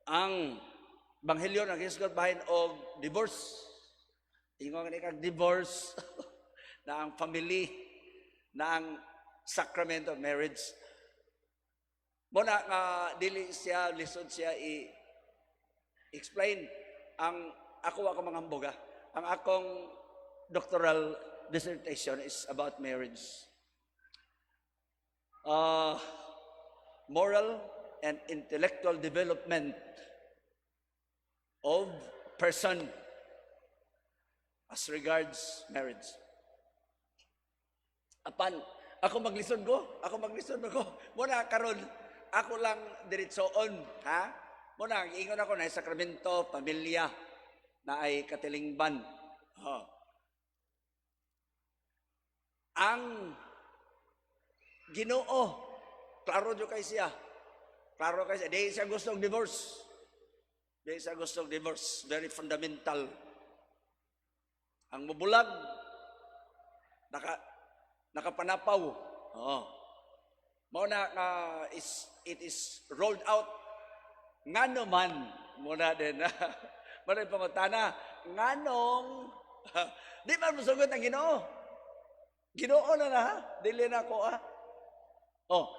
Ang Ebanghelyo naghisgot bahin og divorce. Ingon ni kag divorce na ang family, na ang sacrament of marriage. Mao na nga dili siya lisod siya i explain. Ang ako, ako mga hambog, ah. Ang akong doctoral dissertation is about marriage. Moral and intellectual development of person as regards marriage. Apan, ako maglisod ko. Mao na karon, ako lang diretsoon, ha? Mao na, ingon ako na sakramento, pamilya, na ay katilingban. Oh. Ang Ginoo, klaro jud kay siya. Klaro kay siya. Di siya gusto og divorce. Di siya gusto og divorce. Very fundamental. Ang mubulag, nakapanapaw. Oo. Mao na nga is it is rolled out. Ngano man mao na din. Mao na pangutana, nganong di man mosugot ang Ginoo? Ginoo na na ha? Dili na ko ah. Oh,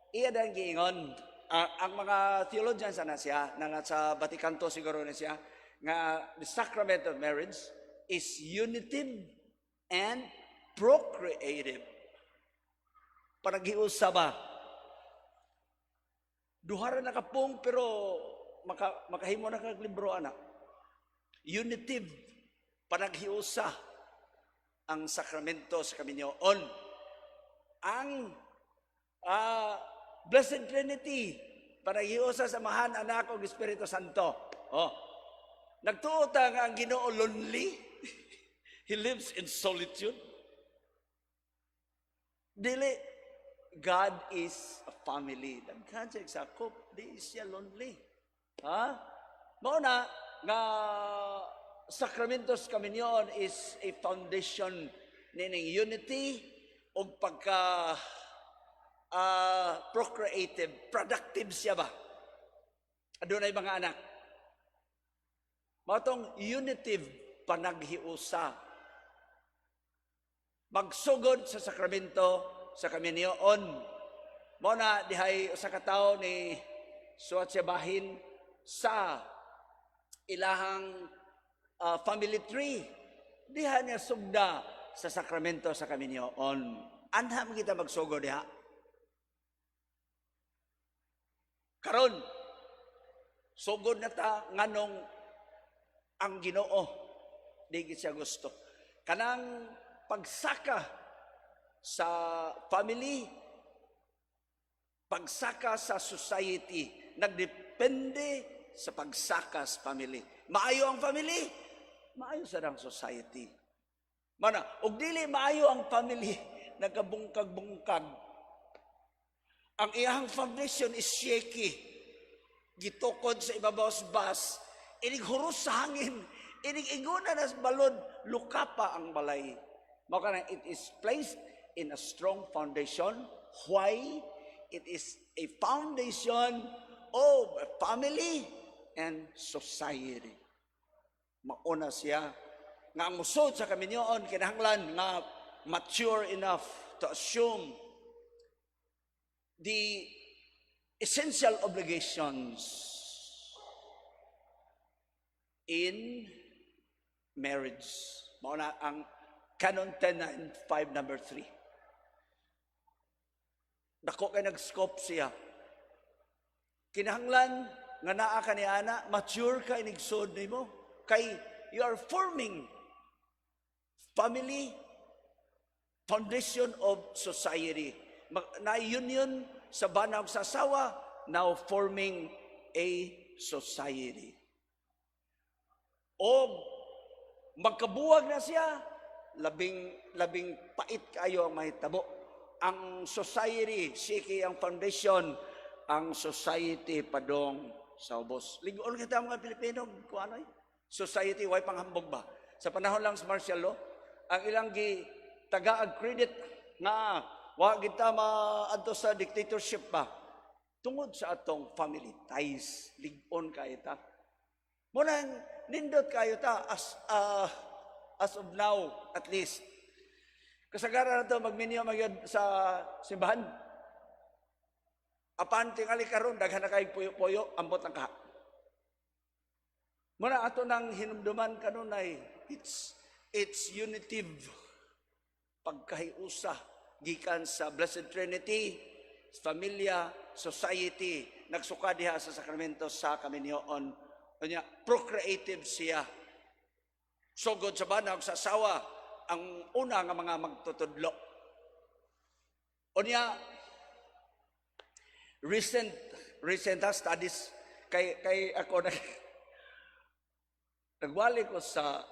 iya dan giingon. Ah, ang mga theologians ana siya, na sa Vatican II siguro na siya, nga the sacrament of marriage is unitive and procreative. Panaghiusa ba? Duha ra nakapung pero makahimo na kag libro ana. Unitive, panaghiusa ang sakramento sa kaminyoon. Ang Blessed Trinity, panaghiusa sa Amahan, Anak ug Espiritu Santo. Oh. Nagtuo ta nga ang Ginoo lonely. He lives in solitude. Dili, God is a family. Daghan siya sakop, di siya lonely. Ha? Mao na nga Sacramentos Kaminyoon is a foundation nining unity ug pagka procreative, productive siya ba? Adunay mga anak. Mao tong unitive, panaghiusa. Magsugod sa sakramento sa kaminyoon. Mao na dihay usa ka tawo ni suwat siya bahin sa ilahang family tree. Diha niya sugda sa sakramento sa kaminyoon. Anha man kita magsugod diha. Karon, sugod na ta nganong ang Ginoo di gid siya gusto. Kanang pagsaka sa family, pagsaka sa society, nagdepende sa pagsaka sa family. Maayo ang family, maayo sa ang society. Mana, og dili maayo ang family, nagkabungkag-bungkag. Ang iyang foundation is shaky. Gitukod sa ibabaw sa bus, inig huros sa hangin, inig inguna na sa balod, lukapa ang balay. Mao kana it is placed in a strong foundation. Why? It is a foundation of a family and society. Mauna siya nga ang musod sa kaminyoon kinahanglan nga mature enough to assume the essential obligations in marriage. Mao na ang Canon 1095 number 3. Dako kay nag-scope siya. Kinahanglan nga naa ka ni ana, mature ka inigsod nimo kay you are forming family, foundation of society. Na union sa bana ug sa asawa, now forming a society. O magkabuwag na siya, labing labing pait kayo ang mahitabo. Ang society, shaky ang foundation, ang society padong sa ubos. Ligoon kita mga Pilipino, kung ano eh. Society, way panghambog ba? Sa panahon lang sa martial law, ang ilang gi tagaag credit nga wa kita maadto sa dictatorship ba? Tungod sa atong family ties, lig-on kaayo ta. Mao nang nindot kaayo ta as of now at least. Kasagaran na to magminyo magyud sa simbahan. Apan tingali karon daghan na kay puyo-puyo, ambot ang kaha. Mao na ato nang hinumduman kanunay, it's unitive pagkahiusa gikan sa Blessed Trinity, familia, society, nagsuka diha sa sakramento sa kaminyoon. Unya, procreative siya. Sugod sa bana ug sa asawa ang una nga mga magtutudlo. Unya, recent recent ha, studies kay ako nagwali ko sa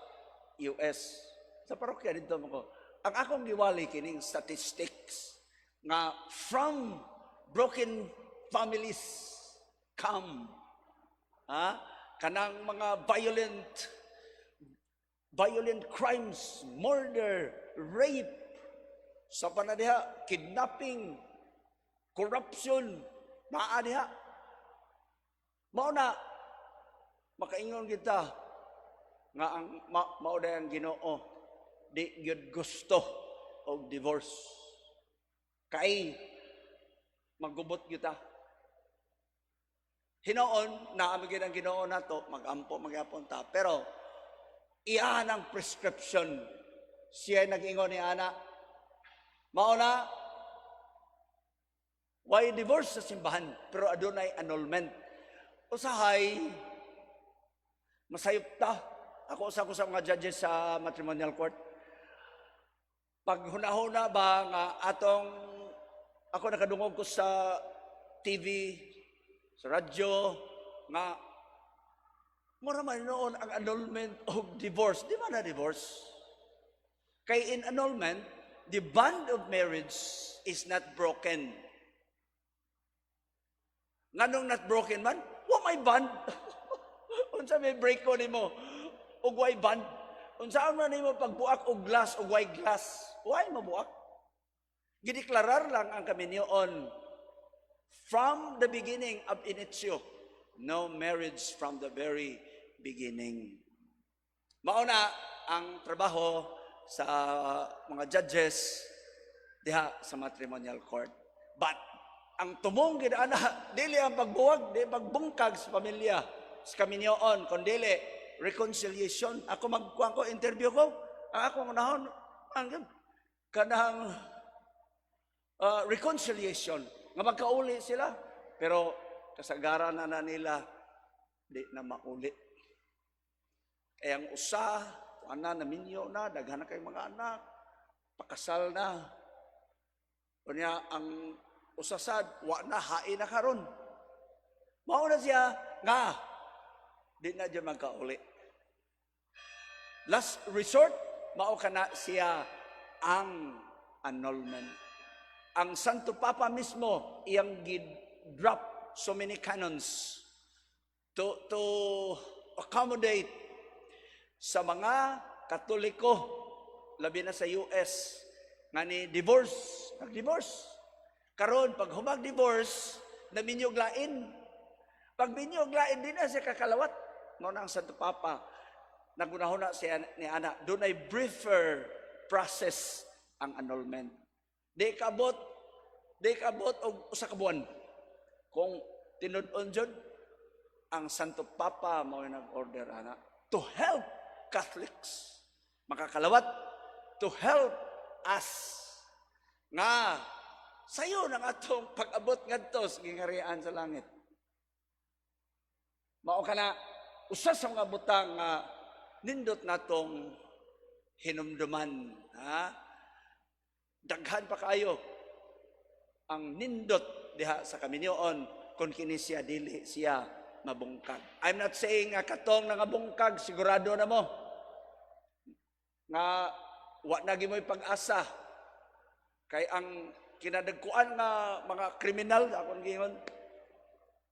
US sa parokya dito mo ko. Ang akong giwali kining statistics nga from broken families come, ha, kanang mga violent violent crimes, murder, rape, sa panadiha, kidnapping, corruption, naa diha. Mao na makaingon kita nga ang mao ang Ginoo di gyud gusto og divorce. Kay magubot kita. Hinoon, naa gyud ang Ginoo nato, magampo magyapon ta. Pero iyan ang prescription. Siya nag-ingon ni ana. Mao na why divorce sa simbahan, pero adunay annulment. Usahay masayop ta. Ako usa ko sa mga judges sa matrimonial court. Pag hunahuna ba nga atong ako nakadungog ko sa TV, sa radyo, nga mura man noon ang annulment of divorce. Di ba na divorce? Kay in annulment, the bond of marriage is not broken. Nganong not broken man? Wa may bond. Unsa may break ko nimo? Ug way bond. Unsa man nimo pagbuak og glass ug way glass? Way mabuak. Gideklarar lang ang kaminyoon from the beginning, ab initio. No marriage from the very beginning. Mao na ang trabaho sa mga judges diha sa matrimonial court. But ang tumong gid ana dili ang pagbuwag, di pagbungkag sa pamilya, sa kaminyoon, kundili reconciliation. Ako magkuhan ko, interview ko, ang akong unahon, ang kanang reconciliation, nga magkauli sila, pero kasagaran na na nila, di na mauli. Kaya ang usa, ana, naminyo na, daghan na kay mga anak, pakasal na. Unya, ang usasad, wa na, hain na karon. Mao na siya, nga, di na dyan magkauli. Last resort, mao kana siya ang annulment. Ang Santo Papa mismo, iyang gi-drop so many canons to accommodate sa mga Katoliko, labi na sa US, nga ni divorce, nag-divorce. Karon pag humag divorce, naminyog lain. Pag minyog lain, di na siya kakalawat. Mao na ang Santo Papa, nagunahuna siya ni ana, dunay briefer process ang annulment. Di kabot og usa ka buwan. Kung tinud-on jud, ang Santo Papa mao nag-order ana to help Catholics makakalawat, to help us nga sayo ng atong pag-abot ngadto sa gingharian sa langit. Mao kana usa sa mga butang nga nindot natong hinumduman, ha? Daghan pa kaayo ang nindot diha sa kaminyoon kung kini siya dili siya mabungkag. I'm not saying nga katong nangabungkag sigurado na mo nga wa na gimoy pag-asa, kay ang kinadagkuan nga mga kriminal, akong giingon,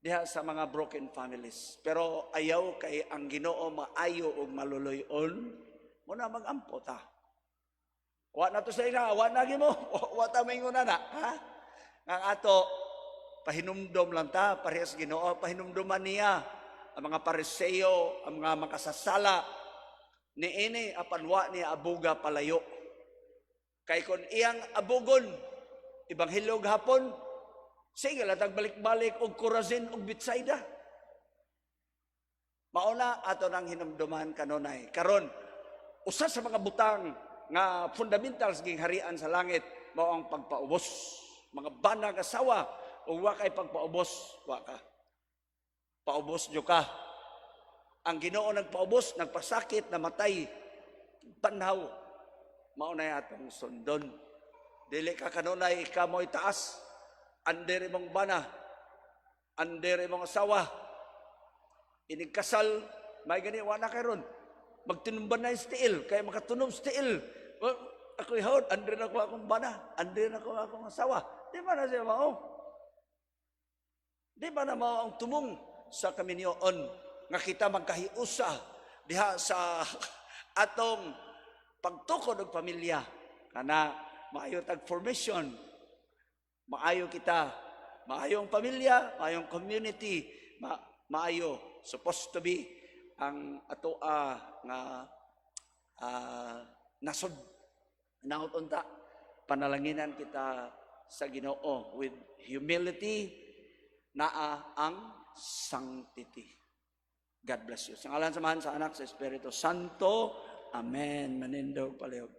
diha sa mga broken families. Pero ayaw, kay ang Ginoo maayo ug maluloy-on. Mao na magampo ta. Wa na to sa ina, wa na gimo, wa ta maingon na, ha? Nga ang ato Pahinumdom lang ta, parehas Ginoo, pahinumduman niya ang mga Pariseo, ang mga makasasala niini, apan wa niya abuga palayo. Kay kung iyang abugon, ebanghelyo gihapon, sige lang balik-balik og Corazin og Bethsaida. Mauna ato nang hinumduman kanunay. Karon, usa sa mga butang nga fundamentals gingharian sa langit mao ang pagpaubos. Mga banag, asawa, ug wa kay pagpaubos, wa ka. Paubos jud ka. Ang Ginoo nagpaubos, nagpasakit, namatay, banhaw. Mao na atong sundon. Dili ka kanunay ikaw mo'y taas. Under imong bana. Under imong asawa. Inig kasal, may gani wa na karon. Magtinumban na yung tiil, kaya makatunob sa tiil. Well, ako'y hawd, under na ko akong bana, under na ko akong asawa. Di ba na siya mao? Di ba na mao ang tumong sa kaminyoon nga kita magkahiusa diha sa atong pagtukod og pamilya, kana maayo tag formation, maayo kita, maayo ang pamilya, maayo ang community, maayo supposed to be ang atoa nga nasod. Naot unta panalanginan kita sa Ginoo with humility, naa ang sanctity. God bless you. Sa ngalan sa Amahan, sa Anak, sa Espiritu Santo. Amen. Manindog palihog.